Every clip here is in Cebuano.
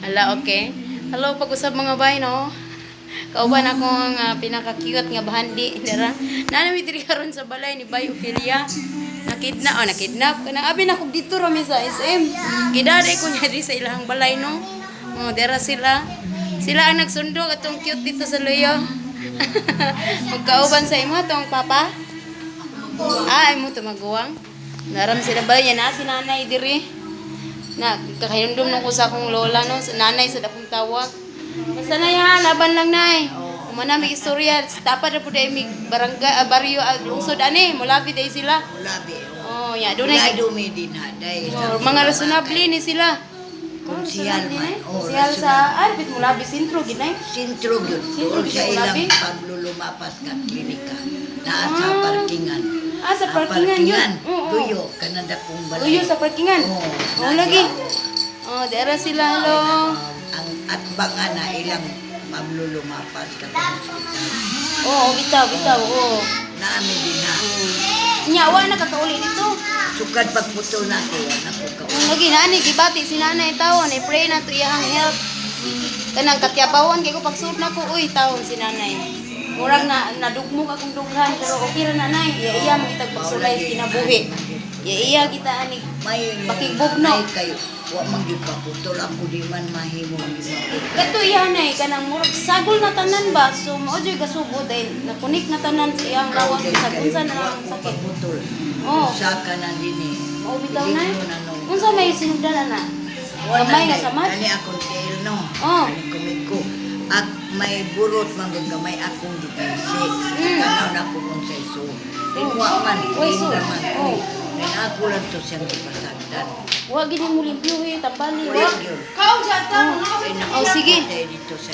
Hala, okay. Hello, pag-usab mga bay, no? Kauban ako ang pinaka-cute nga bahandi, dira. Naa mi diri karon sa balay ni Bay Ophelia. Nakidnap, oh, nakidnap. Kanang abi na kog dito rami sa SM. Gidari ko niya diri sa ilang balay, no? Oh, dira sila. Sila ang nagsundo atong cute dito sa Luyo. Magkauban sa imo tong papa. Ah, imo tumaguwang. Naram sila balay niya na si nanay diri. Na kakayundom nung ko sa akong lola, no, sa nanay sa dakong tawag. Basta na yan, laban lang, nay. Umana may istorya, dapat na po dahil may barangay, baryo, lungsod ani, mulabi dahil sila. Labi. Oh, ya, doon ay Lado mi din ha. Dahil oh, mga rasonable ni sila. Konsihal man. Oh, Konsihal sa, ah, bit mulabi sentro ginay. Sintro gyud. Sintro Doon sa gyud, ilang labi. Pablo Lumapas ka klinika. Naa sa parkingan. Ah, sa parkingan yun. Oo. Tuyo kanada kong balay. Uyo sa parkingan. Oo. Oh, lagi. Oh, dera sila, hello. Ang atbangan na ilang Pablo Lumapas ka hospital. Oo, bitaw, bitaw, oo. Naami din ha. Nya, wa na kakauli dito. Sukad pagputo na ko, wala ko ka. Ang lagi nani gibati si nanay tawon, i pray na to iyang health. Kanang katyabawan kay ko pagsuot na ko, uy, tawon si nanay. Murag na nadugmok akong dughan pero okay ra nanay. Iya iya mo kitag pagsulay sa kinabuhi. Iya iya kita ani. May Pakigbugno. May kayo. Wa man gyud paputol ako di man mahimo di man. Kato iya nay kanang murag sagol na tanan ba, so mao jud kasubo dahil nakunik na tanan sa iyang lawas sa unsa na lang ang sakit. Paputol. Oo. Sa ka na din eh. Mao bitaw nay. Iligno na nung- Unsa may sinugdan ana? Wala Gamay nga na, samad? Kani akong tail no. Oh. Kani kumit ko. Ak may burot man gud gamay akong gipisi. Tanaw na ko kung sa iso. Wa man, Uy, so. man. Oh. Rin ako lang to siyang gipasagdan. Wa gini mo limpyo eh, tambali. Wala Wa. yun. Oh, Ay, sige. tayo dito sa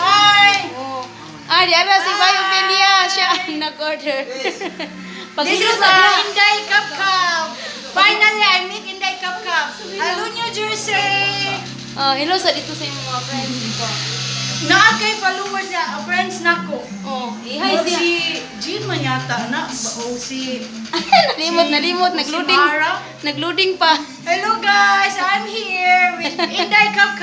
Oh. Ah, di ara si Bay Ophelia, siya ang nag-order. Pag This is Inday Cup. Finally, I meet Inday Cup. Hello, New Jersey! Oh, hello sa dito sa imong mga friends dito. Naa kay followers na, friends nako. Oh, i-hi O siya. si Jean man yata na, o si Nalimot, nalimot, si nagloading. Mara. Nagloading pa. Hello guys, I'm here with Inday Cup.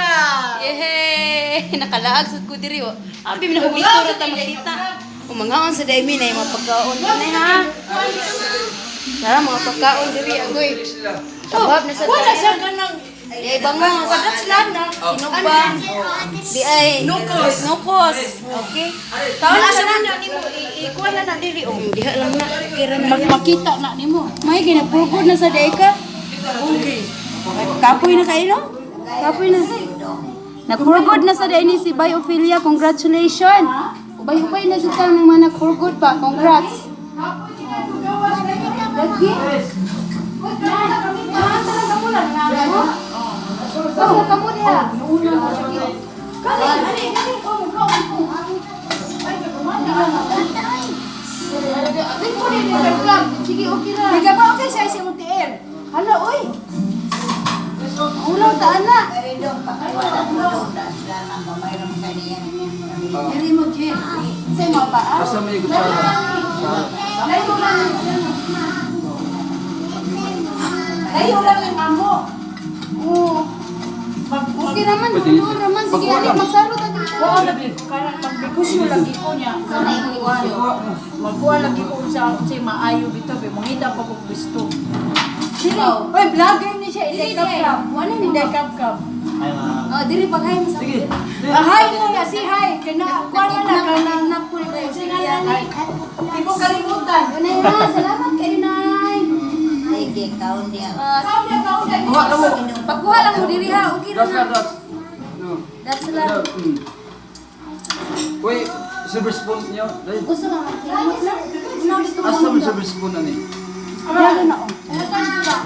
Yehey! Nakalaag sa ko diri oh. Abi na dito ra ta makita. Umangaon sa daymi na yung mga pagkaon na ha. Tara mga pagkaon diri agoy. Sabab na sa Wala siya daymi. kanang Di bangos. That's lang na. Sinugba. Di ay Nukos. Nukos. Okay. Taon na siya na nimo ikuha na na diri oh. Diha lang na. Okay ra na. Magpakita na nimo. May ginapugod na sa day ka. Okay. Kapoy na kayo, no? Kapoy na. Nagpurgod na sa day ni si Bay Ophelia. Congratulations! Ubay-ubay na siya ng mga nagpurgod pa. Congrats! Lagi? Oh, kamu diha. Sige, okay ra. Di ba okay siya si UTL? Hala, oy. Ulaw ta ana. Pero dong pakiwala ko doon. Sila ang gamay lang sa niya. Diri mo, Jen. Sa mo pa ah. Basta may kutsara. Layo lang. Layo lang yung amo. Oo. Okay naman, doon naman. Sige, Pagkuha ali, lang. magsaro ta dito. Oo, lagi. Kaya magbegosyo lagi ko niya. Sana imong negosyo. Magkuha lagi ko sa unsay maayo bitaw be mangita pa kog gusto. Dili. Oy, vlogger ni siya Dili, Inday Cup dili. Cup. Wala ni Inday Cup Cup. Oh, diri paghay mo sa. Sige. Ah, hi mo na si hi. Kana kuha na na kanang Kidnap ko ni Bay Ophelia. Di mo kalimutan. Nay ha, salamat kay Nay. Sige, kaon niya. Ah, Kaon na kaon na. Kuha na mo. pagkuha lang mo diri ha, okay ra Das na. na, das. No. That's lang. Uy, silver spoon niyo. Dahil. Gusto na magkilimot lang. Una dito Asa mo. may silver spoon ani? Dalo na oh.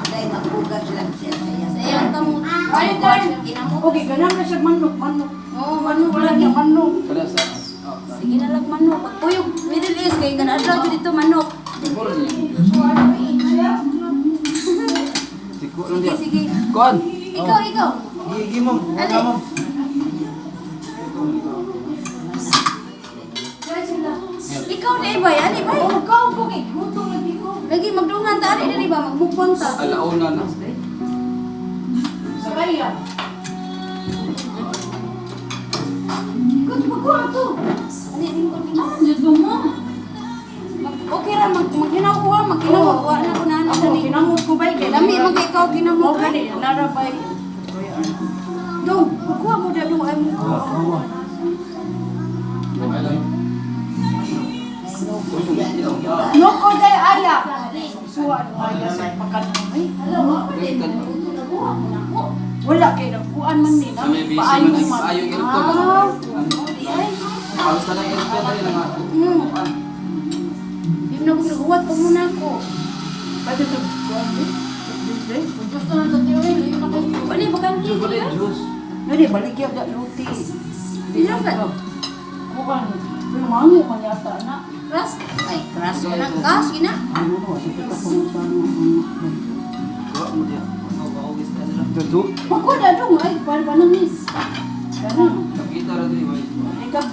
Dahil maghugas lang siya sa iya. Sa iyang kamot. Ay, dahil. Ginamot. Okay, ganang na siya manok, manok. Oh, manok Wala lagi. niya manok. Kada sa. Oh, Sige na lang manok. Pagpuyog Middle East kay kana adlaw jud dito manok. boro niya. Tiko lang Sige, diya. sige. Kuan. Ikaw, ikaw. Gigi mo. Ali. Wala mo. Ikaw na ibay, ani bay. Oh, kaon ko kay gutom lagi ko. Lagi magdungan ta ani diri ba magmukbang ta. Alauna na. Sabay ya. Magkuha to. Ani lingkod lingkod. Ah, jud mo. Okay ra mag maghinawuha, maghinawuha na ko na ano Ako dani. kinamot ko bay kay Lami man kay ikaw kinamot. Mo gani narabay. Dong, magkuha mo da dong ay mo. No ko day aya. Suwa no aya sa pagkanon. Wala kay nagkuan man ni na. Sa may busy Paayo man, man. ay, ayong aircon. Ah, Halos na lang aircon dali na nga. Yun na kung naghuwat pa muna ako. Pwede to kuan ni. Dili. Gusto na sa tiyo yun na kayo. Ano yung bakante? Juice wala yung juice. Dili baligya da luti. Dili ka. Kuan. Pero mango man yata na. Crush? Ay, crush ka na. Cash, ina. Ano ba sa kita ko sa Kuha mo diya. Tutu. Magkuha da dong ay kuan pa nang nis. Kana. Nakita ra diri bay. Ikaw.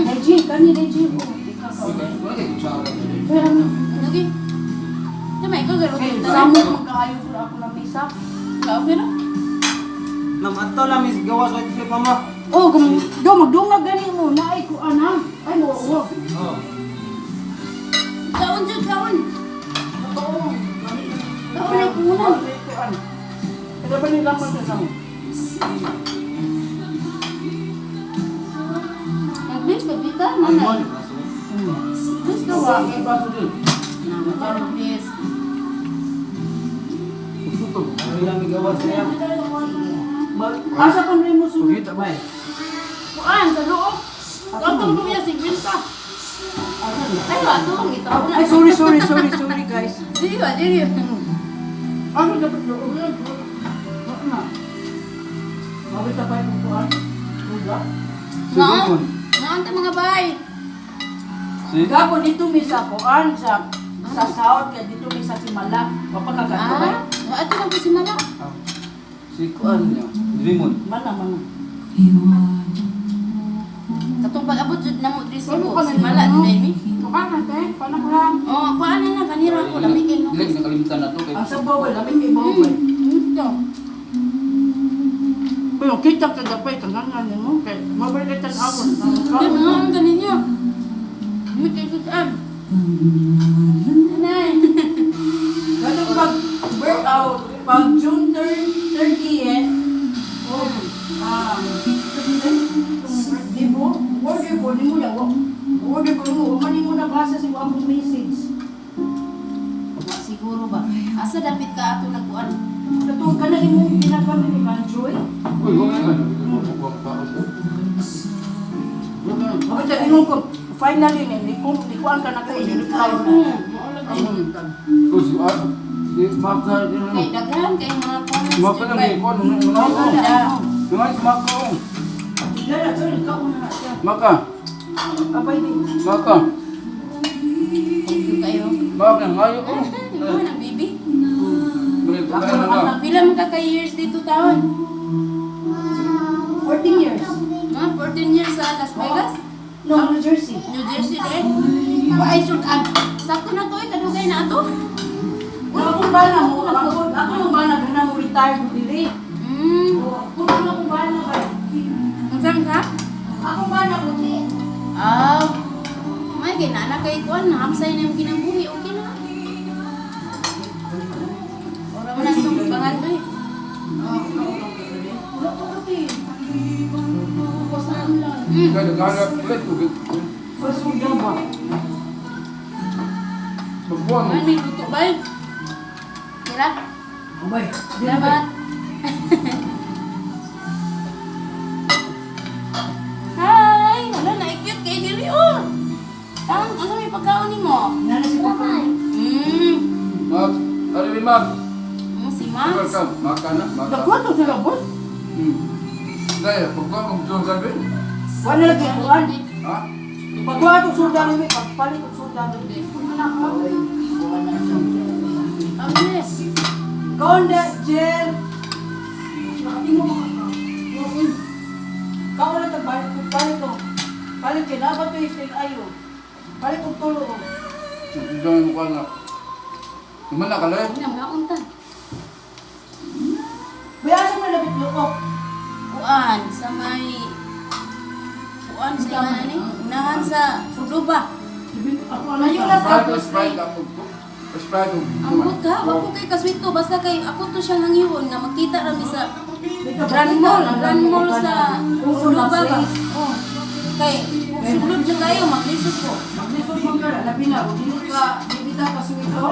Leji, kani leji. Oh, ikaw ka. Wala kay kutsara diri. Pero ano? Lagi. Tama, ikaw garo. Kay samot man kaayo ko ako lang misa. Ikaw, pero? Ma'am, ato lang is gawas white flip mama. Oh, gum do magdungag gani mo na ay kuan ha. Ay mo oh. Oh. Kaon, Jud, kaon. Kaon. Kaon ay kunan. Kuan. Ito ba ni laman sa samo? Mag-bis, pagpita, nanay. Bis ka wa. Baso din. Mag-bis. Ano lang may gawas niya? Asa pa mo sunod? Pagita ba eh? Kuan, sa loob. Katong luya, 50. Ay, wato, ang ito. Ay, sorry, sorry, sorry, sorry guys. Dili ba, dili. Ano dapat loob na? Ano na? Mabita pa yung kuan. Wala. Maon. Maon ta mga bay. Si? Gabo dito mi sa kuan sa south kay dito mi sa Simala. Mapakagadto ba? Ah, ato lang po si Mala. Si kuan niya. Dreamon. Mana mana. Katong pag-abot jud namo diri sa si Mala dinay mi. Kuan na te, paano ko lang? Oh, kuan na na kanira ko lami kay no. Dili nakalimutan na to kay. Ang sa bawal, labi kay bawal. Ito. Pero kita ka dapay kangangan nimo kay mabay kay tan-awon. Hindi mga ang ganin niyo. May kay sutan. Nanay. Ganun pag workout, pag June 30, 30 oh, di mo, order ko, di mo na, order ko mo, man mo nabasa sa akong message. Wa siguro ba? Asa dapit ka ato nagkuan? Katong ka na imong ginagami ni Manjoy. Uy, wala ka. Bakit ingon ko, finally, ni ko, ni kuan ka na ko, ni reply na. Uy, si ah, si Maka din. Kay daghan kay mga comments. Maka jud lang bay. eh, kuan ano ano. Mga si Maka. oh. Dala, sorry, kauna na siya. Maka. Abay di. Maka. Thank you kayo. Maka ngayo oh. Ikaw ng baby. Balik ka na. Pila man ka kay years dito taon? 14 years. Mga 14 years sa Las Vegas? No, New Jersey. New Jersey din. Wa ay sud sakto na to eh kadugay na ato. Ako bana mo, ako yung bana gana mo retire mo dili. Ako na akong bana ba? Unsa man ka? Ako bana mo ti. Ah. May ginana kay kuan hamsay na yung kinabuhi okay na. Ora man ang sumbangan bay. Wala ko ti. Pasaan lang. Kaya gana ulit tubig. Pasuga ba? Magbuwan. Ay, may luto bay. Tira. Abay. Salamat. Hi! Wala na, cute kay diri oh. Tang, unsa may pagkaon nimo? Nana si Papa. Mag, ari mi mag. Si Max. Welcome. Maka na, maka. Dagko to sila boss. Daya, pagkuha kong jual gabi. Wala lagi kuan. Ha? Pagkuha to surda ni pagpalit og surda ni. Oy, kuha na sa Okay. Kaon na gel. Nakatimo ko ka. Kaon na tag balik ko palit ko. Palit kay nabat ko yung ayo. Palit og tulo. oh. Diyan mo ka na. Naman na kalay. Ano mga unta? Bayasa man labit luok. Kuan sa may kuan sa ina ni. Unahan sa Cordoba. Ako ano Layo lang sa Sprite, grocery. Sprite lang. Sprite. Ang buta, wa ko kay kaswito basta kay ako to siyang hangyoon nga makita ra mi sa Grand Mall, Grand Mall sa Cordoba ba. Oh. Kay sulod siya kayo maglisod ko. Maglisod man ka, labi na. Kung dili ka, dili ta kasuwito.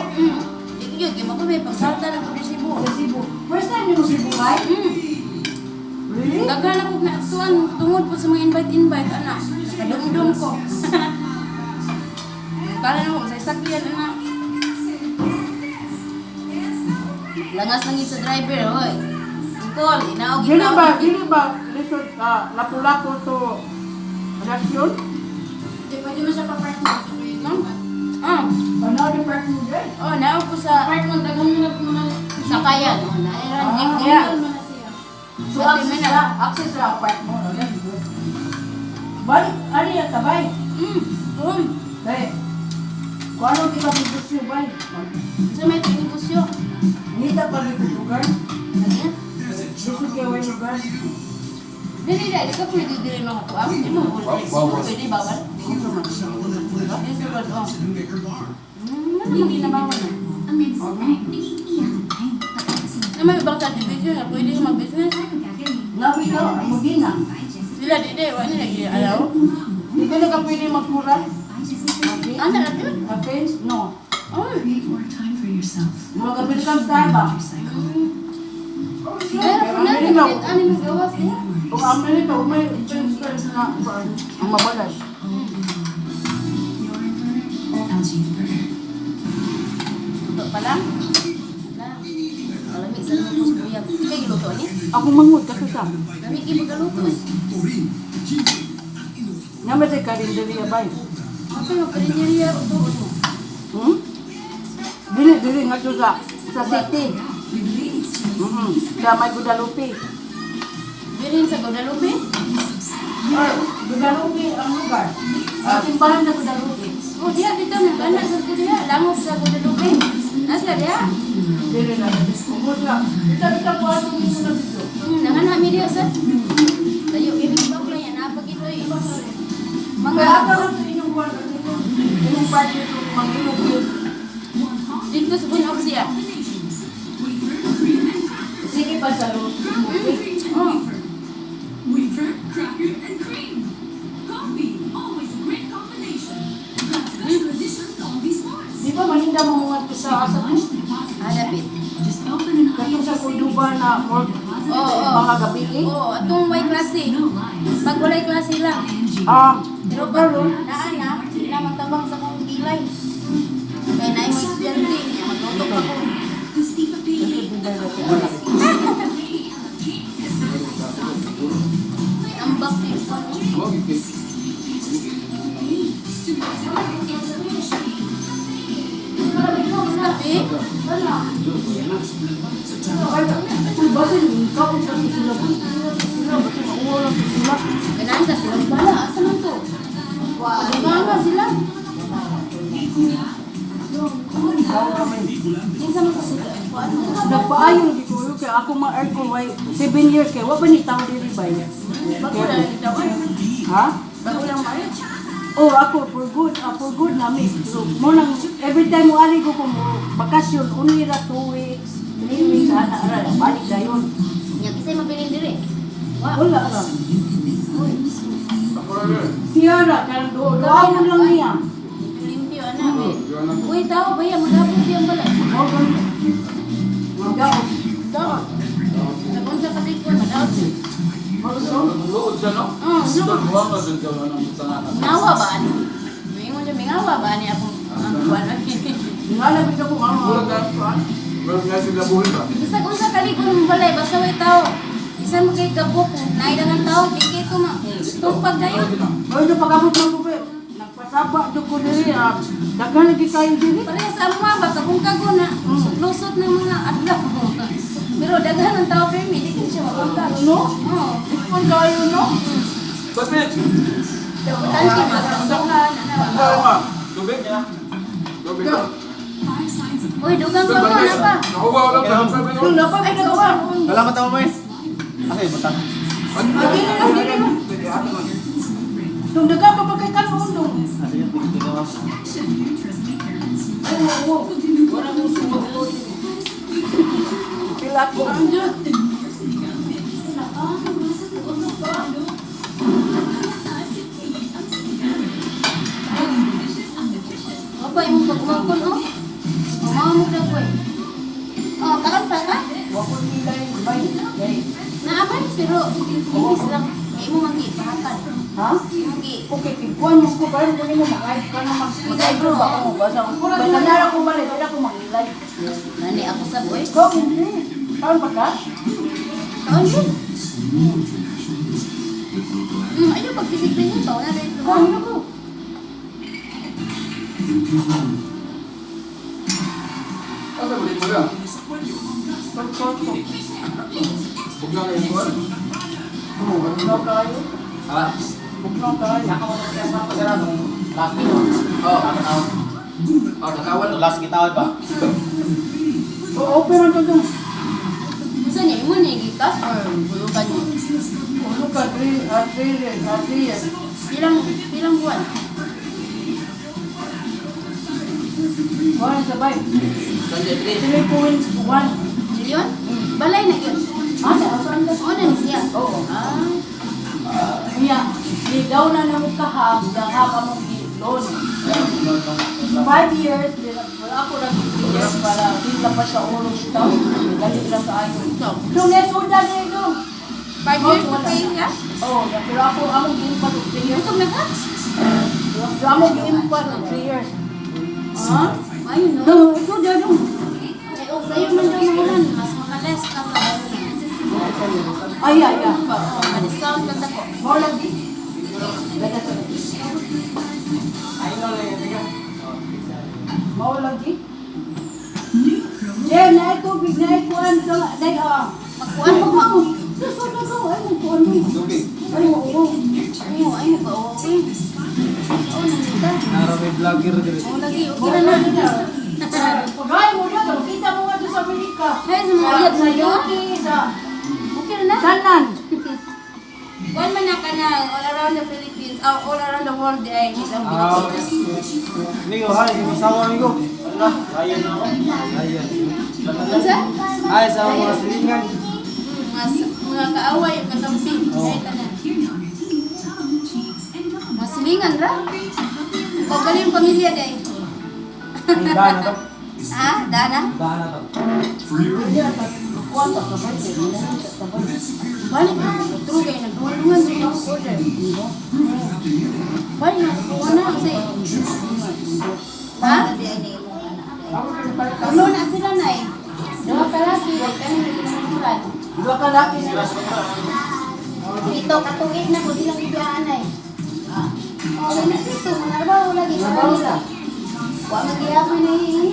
Di gyud kay mako may pagsalta na ko Cebu. Sa Cebu. First time niyo mo Cebu, ay? Really? Daghan ako na tuan tungod po sa mga invite-invite ana. Kadumdum ko. Kala na ko sa sakyan ana. Langas lang yun sa driver, hoy. Angkol, inaog Dili inaog. ba, dili ba, lisod, lapu-lapu to reaksyon? Di pwede mo siya pa-park mo. No? Ah, Panaw di park mo dyan. oh, naog ko sa Park mo, daghan mo na mga sakayan. Oh, nairan Ah, yeah. mo na siya. So, Ate access Mena. ra, access ra ang park mo. No? That's good. Balik, ano yan, tabay? Uy, Dahil, kung ano kita negosyo, bay? sa may negosyo. Nita pa rin yung lugar. Lagi. Lisod kayo yung lugar. Dili dili ka pwede dili makakuha. Di mo Bawal. pwede bawal. Dili sa oh. Ano man ginabawal na? Na may ibang subdivision na pwede ka mag-business. Nabi ka, ang Medina. Sila di di, wala nila alaw. Hindi ka na ka pwede magkuran? Ano na yun? Ma-fence? No. Oh, Mga American style ba? pero kung na, ano yung gawas niya? Kung Amerika, may fence fence na ang mabalas. Luto pa lang? Wala. Kalami sa mga kuskuya. Kaya giluto ni? Ako mangod kasi sa. Lami kayo magaluto eh. Nga ba sa karinderya ba? Ako yung karinderya uto mo. Hmm? Dili, dili nga to sa city. Sa may Guadalupe. Bilhin sa Guadalupe? Or Guadalupe ang lugar. Ang simbahan sa Guadalupe. Oh, diha dito na bana sa diha, langop sa Guadalupe. Nasa diha? Dili na. Umot lang. Kita kita po ato nito na dito. Nanganami diha sa. Tayo ibig ba ko yan napagito eh. Mga Kaya ako lang sa inyong kwan, inyong part nito, mga inyong yun. dito sa Bunok siya. Sige pa sa loob. Oh, Wafer, cracker, and cream. Coffee, always a great combination. Grab special edition coffee s'mores. Di ba maninda mo mga to sa asa mo? Alapit. Just open an Katong sa Cordoba na more Oo, oo. mga gabi eh. Oo, atong may klase. Pag walay klase lang. Ah, Pero pag naan na, hindi na magtabang sa kong kilay. Kaya na yung estudyante niya, magluto pa ko. May ambak sa yung ano. Sabi, Uy, basin, kaon sa sila. Sila, basin, mauwa lang sila. Ganahan ka sila. Wala, asa man to? Dugang ka sila. Kinsa man ka sila? Kuan mo. Nagpaayo di ko yun, kaya ako mga aircon way 7 years kay wa ba ni tao diri bay? Bago lang ito. Ha? Bago lang ba? Oh, ako for good, for good na mi. So, mo nang every time mo ari ko kung mo bakasyon only ra 2 weeks, 3 weeks ana ra balik dayon. Nya kisay mabilin dire. Wa. Wala ra. Uy, Ako lang yun. Siya ra kanang do doon lang niya. limpyo ana. Uy, tao ba yan? Magapot yan bala. Mao gan. Magaot. Tao. Nabon sa kalikon, madaot. Luod siya, no? Oh, luod. Buwang na dun ka ng tanganan. Nawa ba ano? Mingon siya, mingawa ba ni akong ang kuan? Ngala bitaw ko ano. Murag na. Murag na sila buhay ba? Basta kung sa kalikon mo balay, basta way tao. Isa mo kay gabok, naidangan tao, di kay ko ma. Tupag kayo. Oy, do pagabot man ko be. Nagpasaba do ko diri ah. Daghan lagi kayo diri. Pareha sa amo ba, kabungkago na. Lusot ng mga adlaw. Pero daghan ang tao pero hindi kin siya mabungkag. No? Oo. Ipon kayo no? Tubig! Tanti masasukan. Ano nga? Tubig niya? Tubig ka? Uy, dugang pa mo na pa. Nakuha ko lang sa sabi ko. Yung napag Ay, dugang. Salamat ako, May. Asa yung butang? Ano? Ay, oo. Wala ko suwag. Pila ko. Aba, imong pagmangkon, oh. Mamamog na ko eh. Oh, karon pa ka? Wa ko nilay bay. Bay. Naaman, pero inis lang. Imo man gipahakan. Ha? Imo gi. Okay, tigwan mo ko parang kunin mo mag-live ka na mag-live bro ba ako basta basta nara ko balik wala ko mag-live. Nani ako sa boy. Ikaw hindi. Kaon pa ka? Kaon yun. Ayaw pagpisig pa yun. Pauna rin. Kaon na ko. Asa mo dito lang? Pagkoto. Bugla kayo ko. Ano ba? Bugnaw kayo. Ha? Bugnaw kayo. Last minute. Oh, oh, takawan. Last gitawad ba? Oo, open ang todo. Unsa niya imo ni gikas or bulugan niya? Ulo ka, 3 years, 3 years. Pilang pilang buwan? One sabay. 23. 3.1. Milyon? Balay na yun. Ano? Saan na? Oo na ni siya. Oo. Ah, Niya, ligaw na namo kahap, dahap among loan. 5 years, then wala ako lang 3 years para di lang pa siya ulo siya. Dali lang sa ayo. so, So, next order na ito. 5 years to pay niya? Oo, pero ako, among giimpa to 3 years. Busog na ka? Pero among giimpa to 3 years. Ah, ayun no. No, ito dyan no. Eh, oh, sa'yo man daw mahulan, mas makales ka sa ano. Ay, ay, ay. Oo, ma-discount lang ako. More lang di. Lada sa lagi. Mao lang di. Jen, na tubig, na kuan, na ah. Magkuan mo ka. Susunod ko, ay, magkuan mo. Tubig. Ay, oo. Oo, ay mo ka, okay. Oo, nandita. Naro may vlogger diri. Oo, lagi, okay na na. Pagay mo na, makita mo nga doon sa Amerika. Ay, sa mga uyab Sa mo yun? UK, sa Okay na na. Sanan. Kuan man na ka na, all around the Philippines, oh, all around the world, ay, isang Ah, Pilipinas. Nigo, hi, masawa amigo. Ala, ayan na ako. Ayan. Unsa? Ay, sa mga silingan. Mga kaaway, katampi. Oo. Ay, tanan. Mga silingan ra. Pagaling yung pamilya day. Ang dana to. Ha? Dana? Dana to. Kuan pa ka ba? Balik na ako. True kayo. Nagduwalungan din ako order. Balik na ako. Kuha na. Kasi, ha? Tulo na sila na eh. Duha ka laki. Kanin na pinangulan. Dua ka laki na. Ito, katuig na ko silang ibiyaan ay. Oh, na dito. Manarbaho lagi sa kanila. Wa magyapon na hihingi.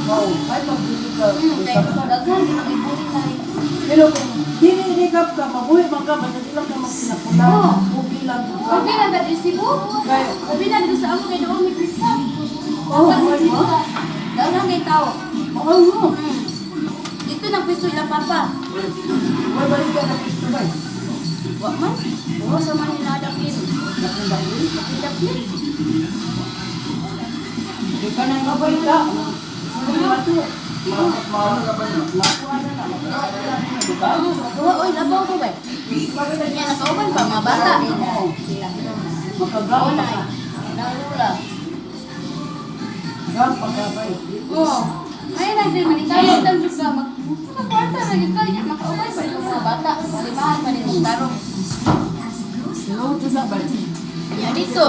Oo, ay magbili ka. Kaya daghan, di mag-ibuli na rin. Pero kung dili ni ka ka mabuhi man ka basta di lang ka magpinapula. Oo. Okay lang ka. Okay lang ka dito Cebu. Kaya Ubi na dito sa amo kay doon may pizza. Oo, May pizza. Daghan kay tao. oo mo. Dito nang piso ilang papa. Way balik ka na pisto bay. Wa man. Oo, sa man hinadapin. Hinadapin. Di ka na mabalik ka. Ano ba to? Makuha na na. Di ba? Oo, oy, labaw ko ba? Yan, nakauban pa, mga bata. Oo. Oo Makagawa na. na. Nalula. Gan pagkabay. Oo. Ay, nagdi manikayo tang jud ka mag kwarta ra gyud ka nya makaubay pa yung mga bata. Limahan pa nimo tarong. No, jud na bay. Ya dito.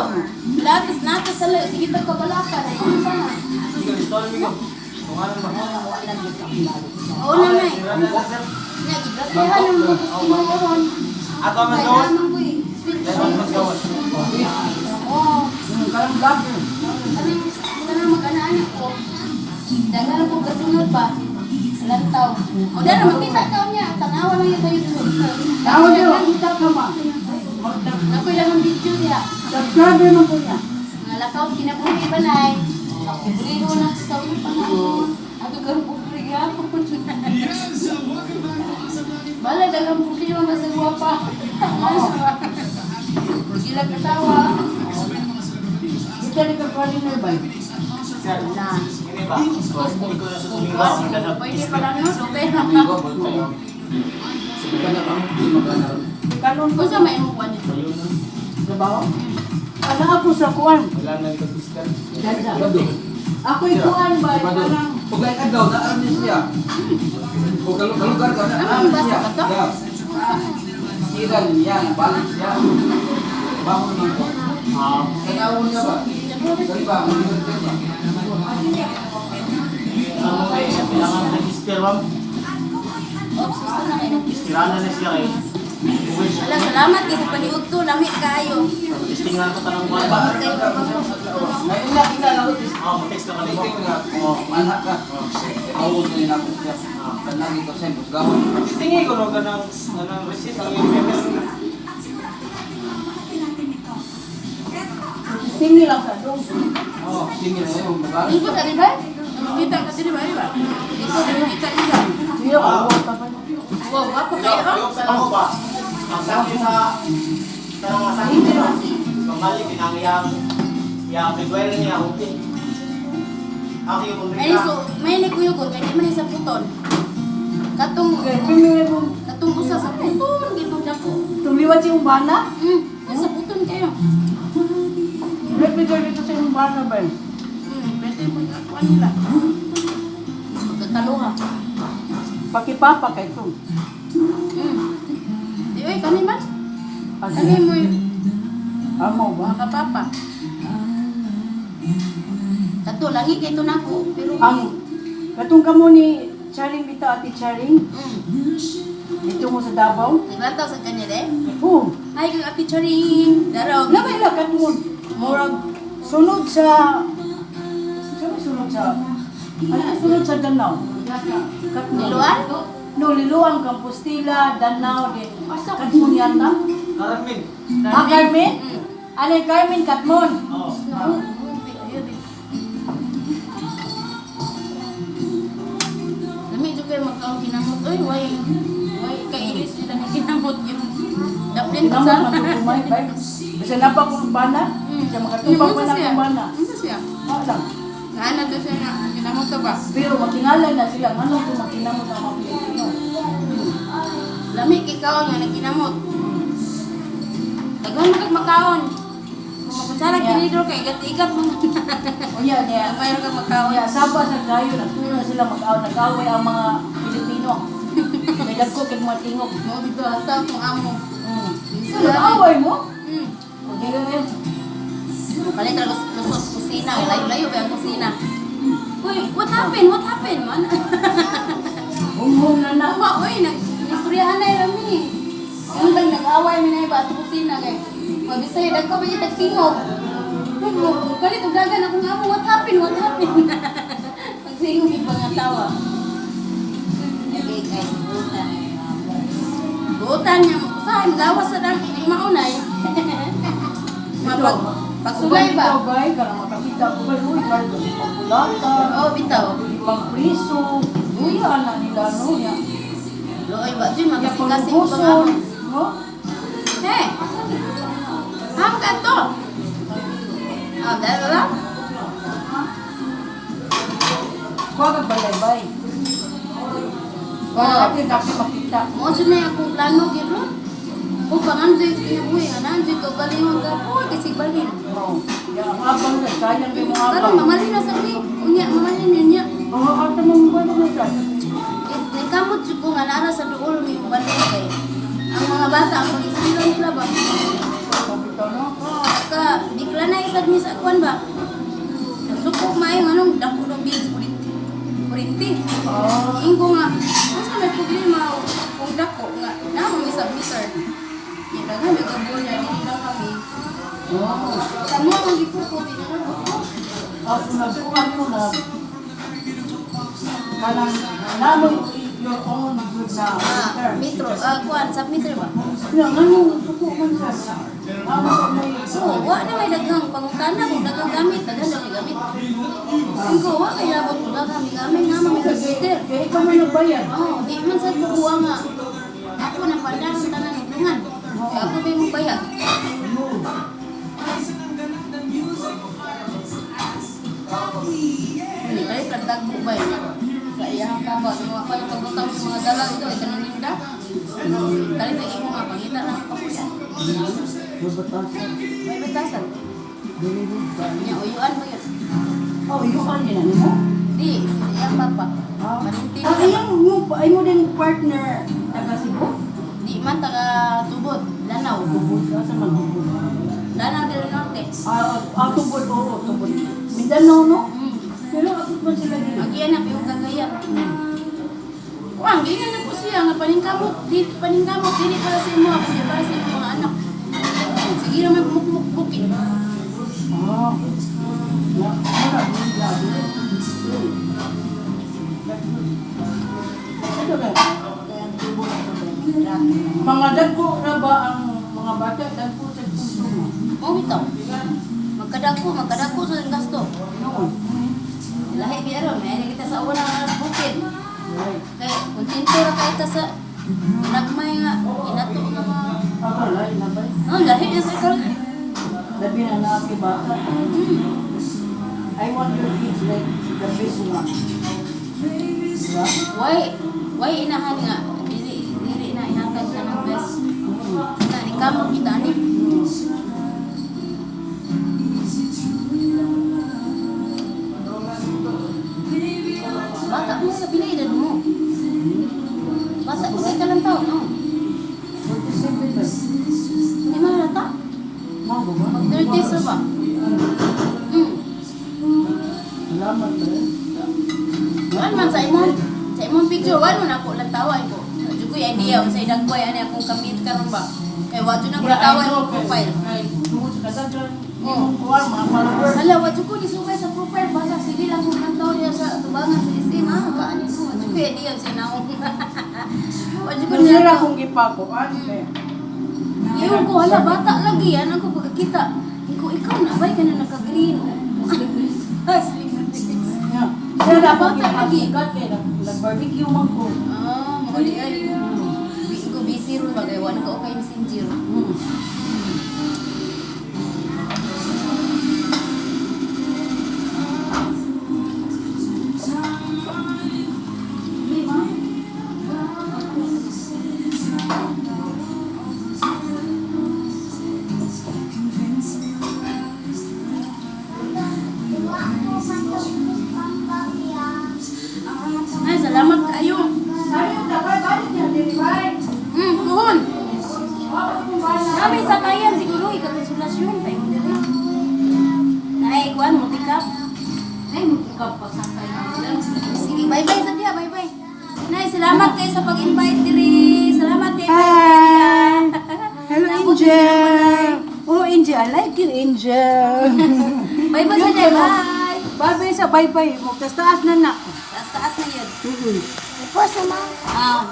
Lahat nata sa sige tag kabalaka na yun sana. Amigo, install amigo. Kung ano ba? Oo na nay. Nya gigrasihan ang mga customer ron. Ato man Kay gawas. naman ko eh. Sweet. Ato man gawas. Oo. Karang vlogger. Kanang kanang mag-ana-ana ko. Daghan ko kasunod pa. Lantaw. O dara makita ka niya, tanawa lang niya sa YouTube. Tao niyo, kita ka ma. Naku ilang ang video niya. Subscriber man po niya. Mga lakaw kinabuhi ba nay? Ako buriro na sa unang panahon. Ato karon pobre gyapon. Bala daghang problema basta gwapa. Gila katawa. Study ka foreigner ba? Sir, Na. ini ba? Hindi ko na sa tumingo Kung ang ganap. pwede pala no, dugay na. Domingo, balik tayo. Sabi ka na kamo, di magana. Kanon ko Kung sa may imong kuan dito. Ayun na. trabaho. Ana ako sa kuan. Wala na ito sister. Sabado. Ako'y kuan ba? Sabado. Kanang Pag lain adlaw, naaram niya siya. O kalugar ka, naaram Ano ba siya. sa kato? Yeah. Sira niya, nabalik siya. Bangon naman ko. Ah, Tanaw niya ba? Dali ba? Mag-return ba? sa mo kay kailangan register ma'am. Oops, gusto na kayo. Sirana na siya kay. Ala, salamat kay sa paniudto, lami kaayo. Testing lang ko tanong ko ba. Kayo May ina, ina lang ito. Ah, mo-text lang kanimo. Tingin nga, oh, manha ka. Awon na nila ako siya. Tanang ito siya, busgawon. Testingin ko no ganang ganang receipt ang yung tingin lang sa dong. Oh, tingin na yun, magana. Lingkod ani ba? Kita ka diri ba ba? Lingkod ani kita nila. Siya ko pa pa. Wow, wapo kayo. Oh. Yung sa ako ba? Ang sakit sa tanong sa sakit ba? Pamali kinang yang yang February niya okay. Ako yung Ay so, may ni kuyo ko kay di man ni sa puton. Katong Okay, pingin mo. katong usa sa puton gitong dako. Tuliwat si Umbana. Sa puton kayo. Repeat dito sa Umbana ba? Pwede mo kuan nila. Pagkakaluha. Pakipapa kay to. Di oy kani man. Kani mo Amo ba? makapapa. Kato langi kay to nako pero Ang katong kamo ni Charing bitaw ati Charing dito mo sa Davao. Naglantaw sa kanya de. Oh, Hi kang Ate Charing. Darog. Lamay lang katmon. Murag sunod sa sa may sunod sa ano sunod sa Danau? Katmon. Liluan? No, Liluan, Compostela, Danau, din. Katmon yata. Carmen. Ah, Carmen? Mm. Ano yung Carmen Katmon? Oh. No. Lami jud kayo magkaon kinamot oy, way way kailis sila nga kinamot yung daplin Kinamot sa. man to kumay, bay. Bisa na pa kung bana. Siya makatupang pa na kung bana. Unsa siya? Ah, lang. Naana to siya nga kinamot to ba? Pero makingalan na sila. Anong kung makinamot ang mga Pilipino? Lami kay kaon nga nagkinamot. Daghan man kag makaon. Kung makutsara Yeah. kini kay igat-igat mo. O yan, yan. Mayroon kang makaon. Kaya saba sa dayo, nagturo na sila mag-aw, nag-away ang mga Pilipino. May dagko kay mga tingog. Mo dito hasta akong amo. So, nag-away mo? Okay lang yun. Kalit ra lusot sa kusina, layo-layo ba ang kusina. Uy, what happened? What happened, man? Humhum na na. Tama, uy, nag istoryahan na rami. Yung lang nag-away mi na iba at kusina kay. Mabisaya dagko ba itag tingog. Uy, mo kalit og dagan ako nga mo, what happened? What happened? Pagsingo mi nga tawa. Okay, kay butan. Butan niya mo. Usahay magawas sa dang ning maunay. Mapag pagsulay ba? Ikaw, bay, karang makakita ko ba, uy, karang pagpulata, Oh, bitaw. pagpriso, uy, ana nila, no? Ya, Looy ba jud ya makasing-kasing pa nga. pagbuson, no? Hey! Ham ka to? Ah, dahil ba? Kuha kag balay-bay. Kuha Oh. kag kape makita. Mo jud na akong plano gyud ron. Kung pangandoy sa kinabuhi nga nandoy ka galingon ka po kasi balin. Oh, ya, ang abang ka, sayang kay mo Karon abang. mamalin na sa ni. Unya mamalin yun niya. Oo, ata mo mo na siya. Nagkamot jud ko nga nara sa duol may balin kay. Ang mga bata ang pag-isila nila ba? Kapito, no? Oh, ka bigla na isad mi sa kuan ba? Nagsukok maayo anong dako ng bills kurinti. Kurinti. Oh, Ingko nga, unsa may problema kung dako nga na may submitter. Yung daghan may gabon na dili lang kami. oh. Kamo ang gipukot di na lang ako. Ako nagkuhan ko na kanang namo your own good na Ah, meter. metro, ah, kuan submitter ba? Ya, ngano suko man siya. Amo sa may Oo, wa na may daghang pangutana kung daghang gamit, daghan na may gamit. Ingko wa kay labot kung daghang may gamit nga may submitter. Kaya ikaw man nagbayad. Oh, di man sa kuha nga. Ako nang pandaron tanan og dungan. Kaya ako may mo bayad. Ako ang pagbutang sa mga dala ito ay kaninda. Kalit ang imo nga pangita lang ako kapuyan. May batasan. May batasan. Dili ba? Nya uyuan mo yun. Oh, uyuan din ano mo? Di, iyang papa. Ah, Parinti. ah, iyang mo, ay mo din partner taga Cebu? Di man taga tubod, Lanao. Tubod ka sa magtubod. Lanao del Norte. Ah, ah, tubod, oo, tubod. Mindanao, no? Mm. Pero abot man sila din. Agian na piyong kagayan. Kuang ginan na po siya nga paningkamot, di paningkamot dili para sa imo, kundi para sa imong mga anak. Sige ra may mukmuk bukid. Ah. Na, wala, wala. Ano ba? Kaya ang tubod ko ba yung cracker. Mga dagko na ba ang mga bata? Dagko sa puso mo. Oh, bitaw. Magkadako, magkadako sa gasto. Noon. Lahi biya ron, may kita sa una nga bukid. Right. Kay kontento ra kay ta sa nagmay nga inato nga mga Ako, lahi na ba? Oh, lahi na sa karon. Labi na na kay bata. I want your kids like the best one. Diba? Why inahan nga dili dili na ihatag ka ng best. Na ni kamo kita ni. Bata mo sa pila edad mo. Bata mo kay kalang taon, no? 47 ba? Hindi man halata. Mao ba ba? Mag 30s na ba? Salamat ba? Wan man sa imong picture wan man ako lang tawa ko. Jud ko idea unsa idagway ani akong kamit karon ba. Kay wa jud nang tawa imong profile. Kay tungod sa kadaghan, Oo. imong kuwan mga followers. Hala, wa jud ko nisugay sa profile basta sige lang kung lantaw niya sa tubangan sa SM ah kaani ko. Wa jud ko idea unsa naong. Wa jud ko Nasira niya. kong gipakuan kay Iyon ko hala bata lagi yan ako pagkakita. Ikaw ikaw na bay ka na naka-green. Sleeveless. Sleeveless. Yeah. Sira akong Bata lagi. gipasukat kay nag-barbecue man ko. Ah, mo di ay. Ko busy ron bagay wa na ka okay messenger. Ay, salamat kayo. Ayo, dapat balik niya diri bay. Puhon. Wa ko bala. Nami sa kayan siguro ikakonsolasyon tayo mo diri. Naay kuan mo tikap. Ay mo tikap pa sa kayan. Sige, bye-bye sa diha, bye-bye. Nay, salamat kayo sa pag-invite diri. Salamat kay Hi. Hello, Nabot Angel. Oh, Angel, I like you, Angel. Bye-bye sa diha, bye. Bye-bye sa bye-bye. Mo taas na na. Taas-taas na yun. Mm-mm. Ah.